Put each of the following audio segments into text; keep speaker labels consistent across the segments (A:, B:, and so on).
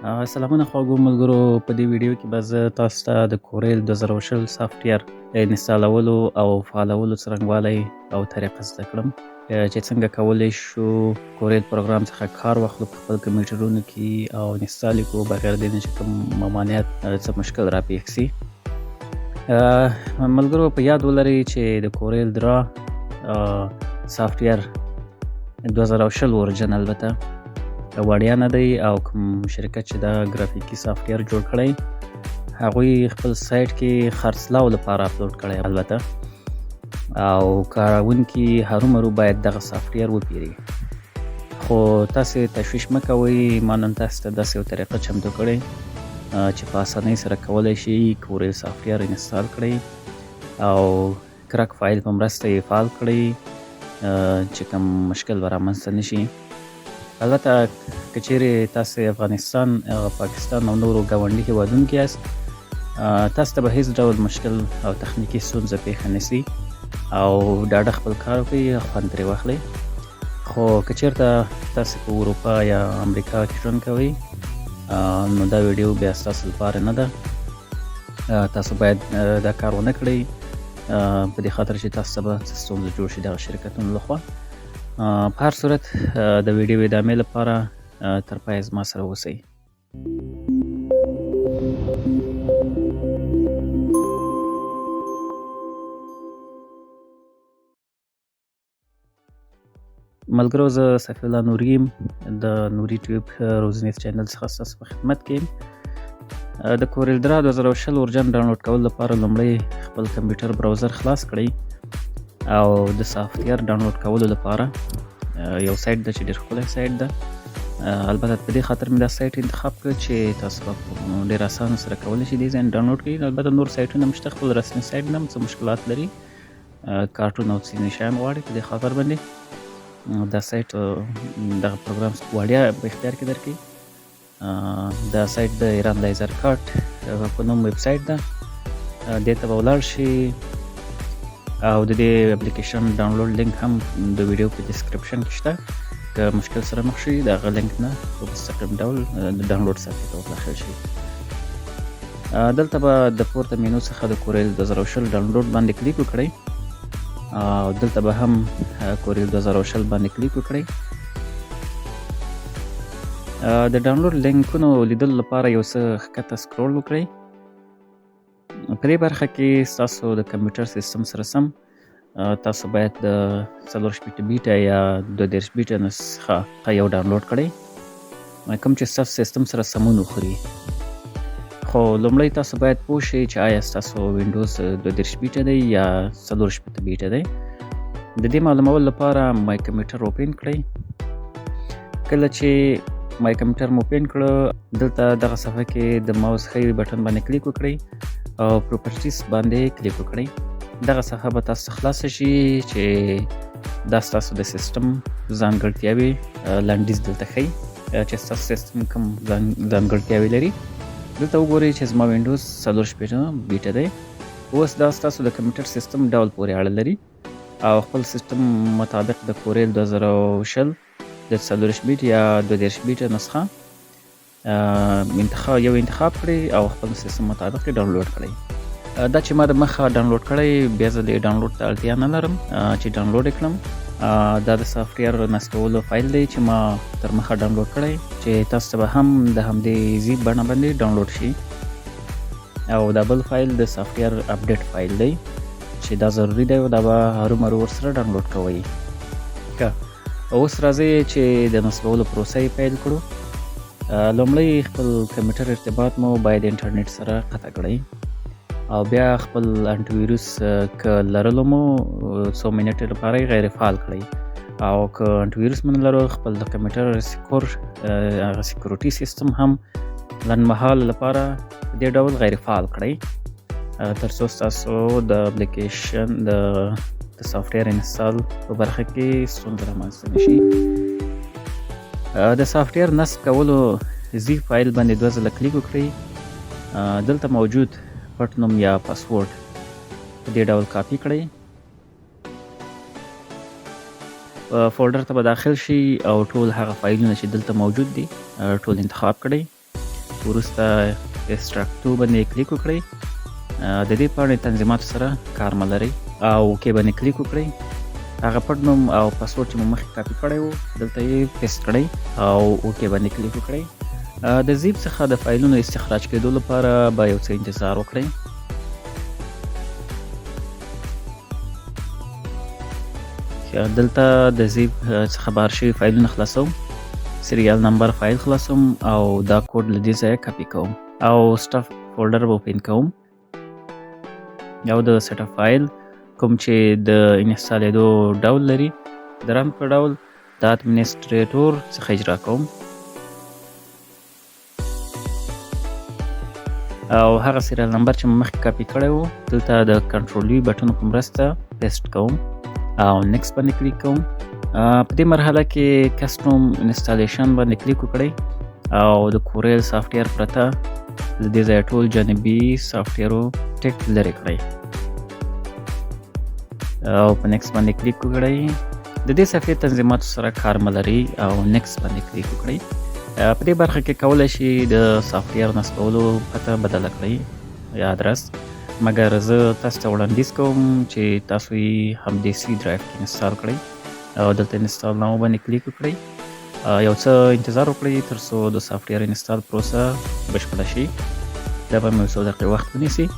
A: سلامونه خواږو ملګرو، په دې ویډیو کې به زه تاسو ته د کوریل 2020 سافټویر د انستالولو او فعالولو څرنګوالی او طریقه زده کړم، چې څنګه کولی شو کوریل پروګرام څخه کار واخلو په خپل کمپیوټرونو کې او انستال یې کړو بغیر دې نه چې کوم ممانعت، څه مشکل راپېښ سي. ملګرو، په یاد ولرئ چې د کوریل درا سافټویر 2020 ورژن البته وړیا نه دی، او کوم شرکت چې دا ګرافیکي سافټویر جوړ کړی، هغوی خپل سایت کې خرڅلاو لپاره اپلوډ کړی البته، او کاروونکي هرومرو باید دغه سافټویر وپیري. خو تاسې تشویش مه کوئ، ما نن تاسې ته داسې یو طریقه چمتو کړې چې په اسانۍ سره کولی شئ کوریل سافټویر انستال کړئ او crack فایل په مرسته یې فعال کړئ چې کوم مشکل به رامنځته نه شي. البته که چیرې تاسې افغانستان، پاکستان او نورو ګاونډي هیوادونو کې یاست، تاسو ته به هیڅ ډول مشکل او تخنیکي ستونزه پیښه نه سي او ډاډه خپل کار وکړئ، خوند ترې واخلئ. خو که چیرته تاسې په اروپا یا امریکا کې ژوند کوئ، نو دا ویډیو بیا ستاسو لپاره نه ده. تاسو باید دا کار ونه کړئ، په دې خاطر چې تاسو ته به څه ستونزه جوړ شي دغه شرکتونو لخوا. په هر صورت، د ویډیو ادامې لپاره تر پایه زما سره اوسئ. ملګرو، زه صفی الله نوري یم، د نوري ټیوب روزنیز چینل څخه ستاسو په خدمت کې یم. د کوریل درا 2020 ورژن ډاونلوډ کولو لپاره لومړی خپل کمپیوټر browser خلاص کړئ، او د سافټویر ډاونلوډ کولو لپاره یو سایت ده چې ډېر ښکلی سایت ده. البته په دې خاطر مې دا سایت انتخاب کړ چې تاسو به ډېر اسانه سره کولی شئ دې ځای نه ډاونلوډ کړئ. البته نور سایتونه هم شته، خپل رسمي سایت نه هم څه مشکلات لري، کارتون او ځینې شیان غواړي. په دې خاطر باندې دا سایت دغه پروګرام وړیا په اختیار کې درکوي. دا سایت د ایران لایزر کارت په نوم ویب سایت ده. دې ته به ولاړ شي او د دې اپلیکیشن ډاونلوډ لینک هم د ویډیو په description کې شته. که مشکل سره مخ شئ، د هغه لینک نه په مستقیم ډول د ډاونلوډ صفحې ته ور شئ. دلته به د پورته مینو څخه د کوریل 2020 ډاونلوډ باندې کلیک وکړئ، او دلته به هم کوریل 2020 باندې کلیک وکړئ. د ډاونلوډ لینکونو لیدلو لپاره یو څه ښکته scroll وکړئ. په دې برخه کې ستاسو د کمپیوټر سیستم سره سم تاسو باید د 64 بیټه یا 32 بیټه نسخه یو ډاونلوډ کړئ، کوم چې ستاسو سیستم سره سمون وخوري. خو لومړی تاسو باید پوه شئ چې آیا ستاسو وینډوز 32 بیټه دی یا 64 بیټه دی. د دې معلومولو لپاره My Computer open کړئ. کله چې My Computer مو open کړو، دلته دغه صفحه کې د ماوس ښی بټن باندې کلیک وکړئ او properties باندې کلیک وکړئ. دغه صفحه به تاسو ته خلاصه شي چې دا ستاسو د سیستم ځانګړتیاوې لنډیز دلته ښیي چې ستاسو سیستم کوم ځانګړتیاوې لري. دلته وګورئ چې زما وینډوز 64 بیټه دی. اوس دا ستاسو د کمپیوټر سیستم ډول پورې اړه لري، او خپل سیستم مطابق د کوریل 2020 د 24 بیټ یا 32 بیټ نسخه انتخاب یو انتخاب کړئ او خپل سیستم مطابق یې ډاونلوډ کړئ. دا چې ما د مخه ډاونلوډ کړی، بیا زه د ډاونلوډ ته اړتیا نه لرم چې ډاونلوډ یې کړم. دا د سافټویر نصبولو فایل دی چې ما تر مخه ډاونلوډ کړی، چې تاسو ته به هم د همدې zip بڼه باندې ډاونلوډ شي. او دا بل فایل د سافټویر update فایل دی چې دا ضروري دی او دا به هرومرو ورسره ډاونلوډ کوئ. ښه، اوس راځئ چې د نصبولو پروسه یې پیل کړو. لومړی خپل کمپیوټر ارتباط مو باید انټرنیټ سره قطع کړئ، او بیا خپل انټي ویروس که لرلو مو، څو منټې لپاره یې غیر فعال کړئ، او که انټي ویروس مو نه لرو، خپل د کمپیوټر هغه security سیستم هم لنډمهاله لپاره په دې ډول غیر فعال کړئ، تر څو ستاسو د اپلیکیشن د سافټویر install په برخه کې ستونزه رامنځته نه شي. د سافټویر نصب کولو zip فایل باندې دوه ځله کلیک وکړئ. دلته موجود پټ نوم یا پاسورډ په دې ډول کاپي کړئ، فولډر ته به داخل شي او ټول هغه فایلونه چې دلته موجود دي ټول انتخاب کړئ. وروسته extract to باندې کلیک وکړئ. د دې پاڼې تنظیماتو سره کار مه لرئ او OK باندې کلیک وکړئ. هغه پټ نوم او پاسورډ چې مو مخکې کاپي کړی و دلته یې paste کړئ او OK باندې کلیک وکړئ. د zip څخه د فایلونو استخراج کېدو لپاره به یو څه انتظار وکړئ. دلته د zip څخه بهر شوي فایلونه خلاصوم، serial number فایل خلاصوم او دا کوډ له دې ځایه کاپي کوم او setup folder به open کوم او د setup فایل کوم چې د انستالېدو ډول لري د run په ډول د administrator څخه اجرا کوم او هغه serial number چې مخکې کاپي کړی و دلته د control V button په مرسته paste کوم او next باندې کلیک کوم. په دې مرحله کې custom installation باندې کلیک وکړئ او د Corel software پرته له دې ځایه ټول جانبي سافټویرو tick لرې کړئ او په next باندې کلیک وکړئ. د دې صفحې تنظیماتو سره کار مه لرئ او next باندې کلیک وکړئ. په دې برخه کې کولی شئ د سافټویر نصبولو پته بدله کړئ یا ادرس، مګر زه تاسو ته وړاندیز کوم چې تاسو یې همدې C drive کې install کړئ او دلته install now باندې کلیک وکړئ. یو څه انتظار وکړئ تر څو د سافټویر install پروسه بشپړه شي. دا به مې یو څو دقیقې وخت ونیسي.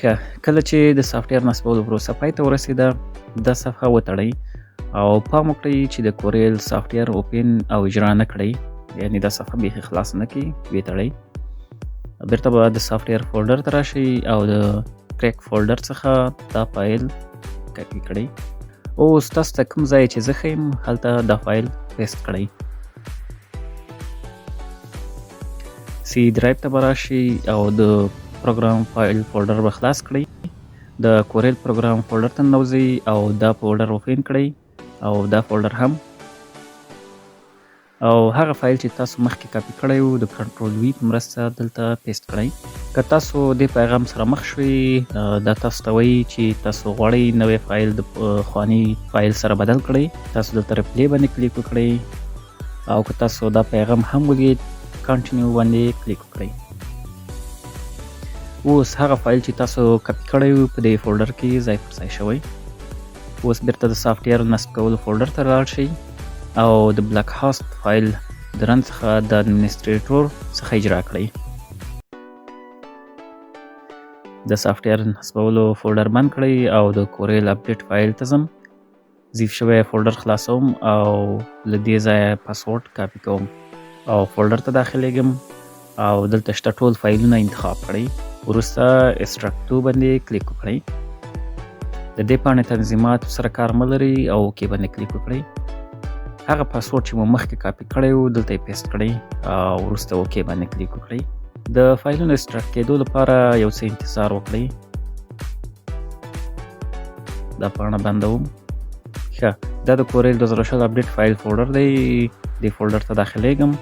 A: ښه، کله چې د سافټویر نصبولو پروسه پای ته ورسېده دا صفحه وتړئ او پام وکړئ چې د Corel software open او اجرا نه کړئ، یعنی دا صفحه بیخي خلاص نه کړئ، ویې تړئ. بیرته به د software folder ته راشئ او د crack folder څخه دا فایل کاپي کړئ. اوس تاسو ته کوم ځای چې زه ښیم هلته دا فایل paste کړئ. C drive ته به راشئ او د program file folder به خلاص کړئ. د Corel program folder ته ننوځئ او دا folder open کړئ او دا folder هم، او هغه فایل چې تاسو مخکې کاپي کړی و د control V په مرسته دلته paste کړئ. که تاسو دې پیغام سره مخ شوئ دا تاسو ته وایي چې تاسو غواړئ نوی فایل د پخواني فایل سره بدل کړئ. تاسو دلته replace باندې کلیک وکړئ او که تاسو دا پیغام هم ولید continue باندې کلیک وکړئ. اوس هغه فایل چې تاسو کاپي کړی و په دې folder کې ځای پر ځای شوی. اوس بیرته د سافټویر نصب کولو folder ته لاړ شئ او د BlackHorse فایل د run څخه د administrator څخه اجرا کړئ. د سافټویر نصبولو folder بند کړئ او د Corel update فایل ته ځم. zip شوی folder خلاصوم او له دې ځایه پاسورډ کاپي کوم او folder ته داخلېږم او دلته شته ټول فایلونه انتخاب کړئ. وروسته extract to باندې کلیک وکړئ. د دې پاڼې تنظیماتو سره کار مه لرئ او OK باندې کلیک وکړئ. هغه پاسورډ چې مو مخکې کاپي کړی و دلته یې paste کړئ او وروسته OK باندې کلیک وکړئ. د فایلونو extract کېدو لپاره یو څه انتظار وکړئ. دا پاڼه بندوم. ښه، دا د Corel 2020 update file folder دی. دې folder ته داخلېږم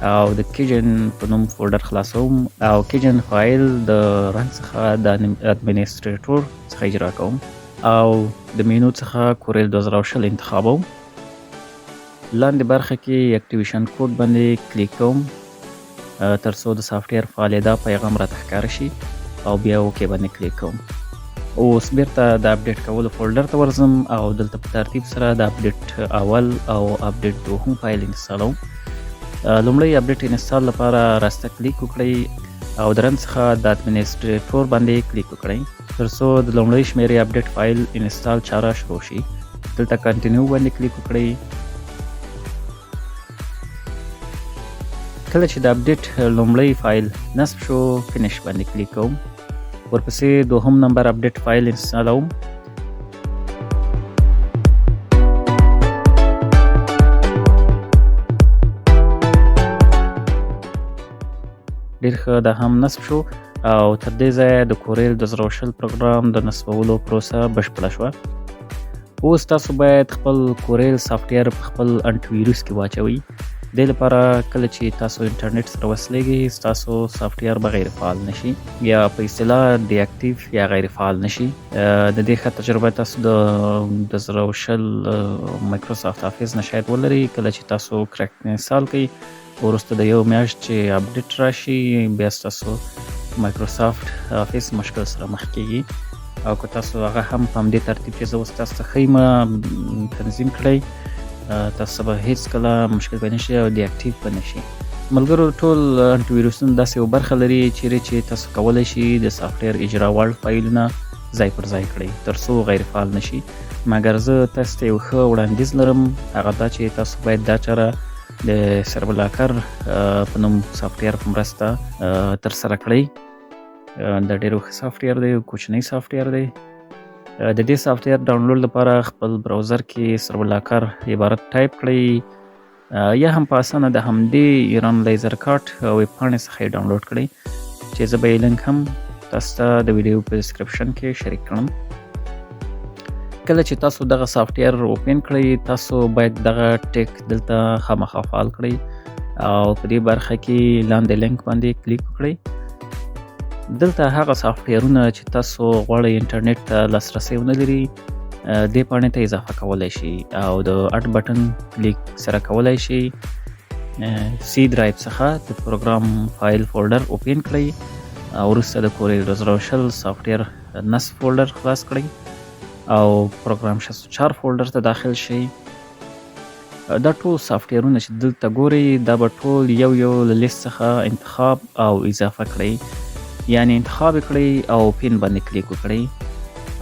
A: او د Keygen په نوم folder خلاصوم او Keygen فایل د run څخه د administrator څخه اجرا کوم او د مینو څخه Corel 2020 انتخابوم. لاندې برخه کې activation code باندې کلیک کوم تر څو د سافټویر فعالېدا پیغام راته ښکاره شي او بیا OK باندې کلیک کوم. اوس بیرته د update کولو folder ته ورځم او دلته په ترتیب سره د update اول او update دوهم فایل انستالوم. لومړی update install لپاره راسته کلیک وکړئ او د run څخه د administrator باندې کلیک وکړئ تر څو د لومړۍ شمېرې update فایل install چاره شروع شي. دلته continue باندې کلیک وکړئ. کله چې د update لومړی فایل نصب شو finish باندې کلیک کوم. ورپسې دوهم نمبر update فایل انستالوم. ډیر ښه، دا هم نصب شو او تر دې ځایه د کوریل 2020 پروګرام د نصبولو پروسه بشپړه شوه. اوس تاسو باید خپل کوریل سافټویر په خپل انټي ویروس کې واچوئ. دې لپاره کله چې تاسو انټرنیټ سره وصلېږئ، ستاسو سافټویر به غیر فعال نشي یا په اصطلاح deactive یا غیر فعال نشي. د دې ښه تجربه تاسو د 2020 مایکروسافټ آفیس نه شاید ولرئ. کله چې تاسو crack install کړئ، وروسته د یو میاشت چې update راشي، بیا ستاسو مایکروسافټ آفیس مشکل سره مخ کیږي. او که تاسو هغه هم په همدې ترتیب چې زه اوس تاسو ته ښیم تنظیم کړئ، تاسو به هیڅکله مشکل به نشي او deactive به نشي. ملګرو، ټول انټي ویروسونه داسې یو برخه لري چیرې چې تاسو کولی شئ د سافټویر اجرا وړ فایلونه ځای پر ځای کړئ تر څو غیر فعال نشي. مګر زه تاسو ته یو ښه وړاندیز لرم، هغه دا چې تاسو باید دا چاره د سربلاکر په نوم سافټویر په مرسته ترسره کړئ. دا ډېر ښه سافټویر دی، کوچنی سافټویر دی. د دې سافټویر ډاونلوډ لپاره خپل browser کې سربلاکر عبارت ټایپ کړئ یا هم په اسانه د همدې ایران لیزر کارت ویب پاڼې څخه یې ډاونلوډ کړئ چې زه به یې لینک هم تاسو ته د ویډیو په description کې شریک کړم. کله چې تاسو دغه سافټویر open کړئ، تاسو باید دغه tick دلته خامخا فعال کړئ او په دې برخه کې لاندې لینک باندې کلیک وکړئ. دلته هغه سافټویرونه چې تاسو غواړئ انټرنیټ ته لاسرسی ونه لري، دې پاڼې ته اضافه کولی شئ او د add button کلیک سره کولی شئ C drive څخه د program file folder open کړئ او وروسته د کوریل 2020 سافټویر نصب folder خلاص کړئ او پروګرام 64 folder ته داخل شئ. دا ټول سافټویرونه چې دلته ګورئ، دا به ټول یو یو له لیست څخه انتخاب او اضافه کړئ، یعنی انتخاب کړئ او open باندې کلیک وکړئ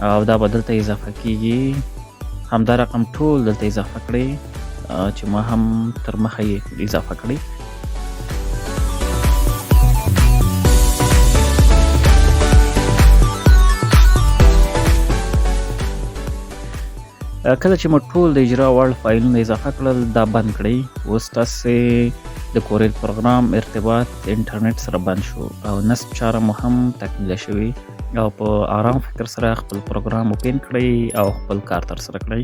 A: او دا به دلته اضافه کیږي. همدا رقم ټول دلته اضافه کړئ چې ما هم تر مخه یې اضافه کړئ. کله چې مو ټول د اجرا وړ فایلونه اضافه کړل، دا بند کړئ. اوس تاسې د کوریل پروګرام ارتباط انټرنیټ سره بند شو او نصب چاره مو هم تکمیله شوې او په آرام فکر سره خپل پروګرام open کړئ او خپل کار ترسره کړئ.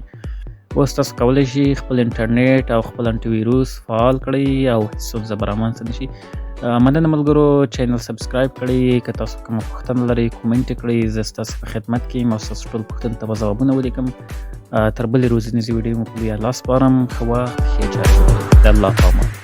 A: اوس تاسو کولی شئ خپل انټرنیټ او خپل انټي ویروس فعال کړئ او هیڅ ستونزه به رامنځته نه شي. مننه ملګرو، channel subscribe کړئ. که تاسو کومه پوښتنه لرئ، comment کړئ، زه ستاسو په خدمت کې یم او ستاسو ټول پوښتنو ته به ځوابونه ولیکم. تر بلې روزنیزې ویډیو مو په لوی الله سپارم. ښه وخت، ښې چارې ولرئ. د الله په امان.